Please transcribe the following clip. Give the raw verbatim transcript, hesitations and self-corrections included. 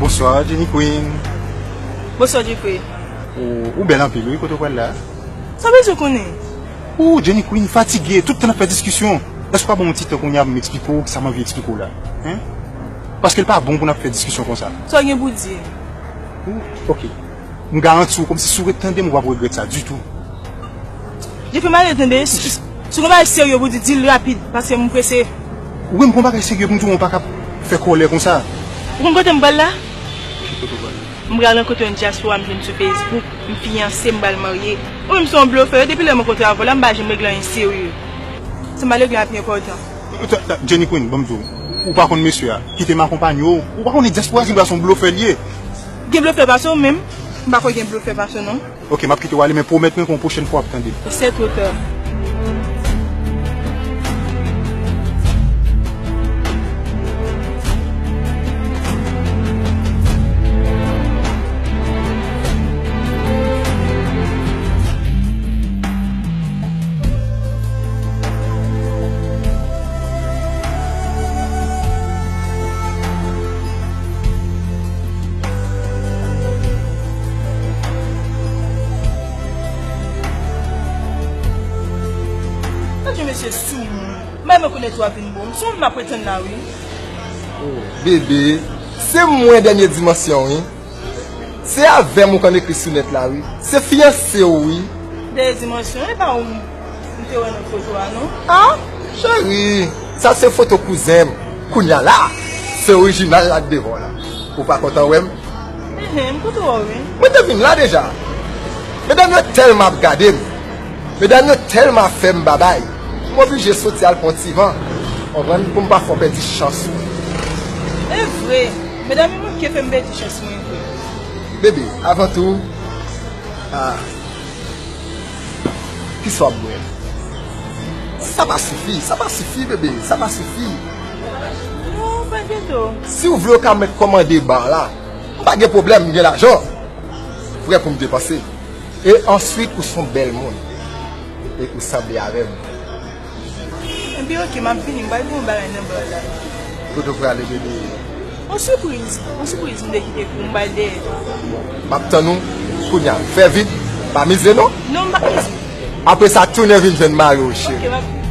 Bonswa, Jenny Queen. Bonswa, Jeffrey. Ou, ou bèl anpil, wi, kote w pral la? Sa w bezwen konnen? Ou, Jenny Queen, fatige, tout tan n ap fè diskisyon. Èske w ka ban m yon ti tan kounye a pou m eksplike w sa m anvi eksplike w la? Hein? Paske l pa bon pou n ap fè diskisyon konsa. Sa w gen pou di? Ou, ok. M garanti w, kòmsi si w ret tande m, ou p ap regrèt sa ditou. Jeffrey, m ale tande. Si, si w gen bagay serye pou di, di l rapid, paske m prese. Wi, m gen yon bagay serye pou m di w, m pa ka fè kòlè konsa. Ou konn kote m pral la? Ki kote w pral? M pral rankontre yon dyaspora m jwenn sou Facebook. M fiyanse, m pral marye. Ou menm se yon blofè, depi lè m rankontre avè w la, m pa janm regle anyen serye. Sa m pral regle a pi enpòtan. Ta, ta, Jenny Queen, ban m di w, ou pa konn mesye a. Kite m akonpanye w. Ou pa konnen dyaspora Ginbra se yon blofè l ye. Gen blofè pase w menm? M pa kwè gen blofè pase w non. Ok, m ap kite w ale, men pwomèt mwen ke yon pwochèn fwa w ap tande m. Se twò ta. Adje mesye sou moun. M pa menm konnen tou ap vin bon. M sou moun m ap pretann la wi. Oh, bebe, se mwen dènye dimansyon wi. Se avè m ou konn ekri sou nèt la wi. Se fiyanse w wi. Dènye dimansyon, e pa ou m te wè nan foto a non. Ah, cheri, sa se foto kouzen m. Kounye a la, se orijinal la k devan w la. Ou pa kontan wè m? Enhen, m kontan wè w wi. Mwen te vin la deja. Medam yo tèlman ap gade m. Medam yo tèlman ap fè m babay. M oblije soti al pran ti van. Konprann? Pou m pa fè w pèdi chans ou. E vre, medam yo manke fè m pèdi chans mwen vre. Bebe, avan tou, ah, kisa w ap bwè? Sa pa sifi, sa pa sifi, bebe, sa pa sifi. Non, pa gentan. Si w vle, w ka mèt kòmande ba la. M pa gen pwoblèm, m gen lajan. Prè pou m depanse. E answit, ou se yon bèl moun. E ou sanble avè m. Ebyen, oke, m ap vini, m pral gen yon bagay nan ba la. Kote w prale, bebe? Yon sipriz. Yon sipriz m te kite pou ou, m pral dèyè. M ap tann ou. Kounye a, fè vit. Pa mize, non? Non, m p ap mize. Apre sa, tounen vin jwenn mari w, cheri. Oke, m ap vini.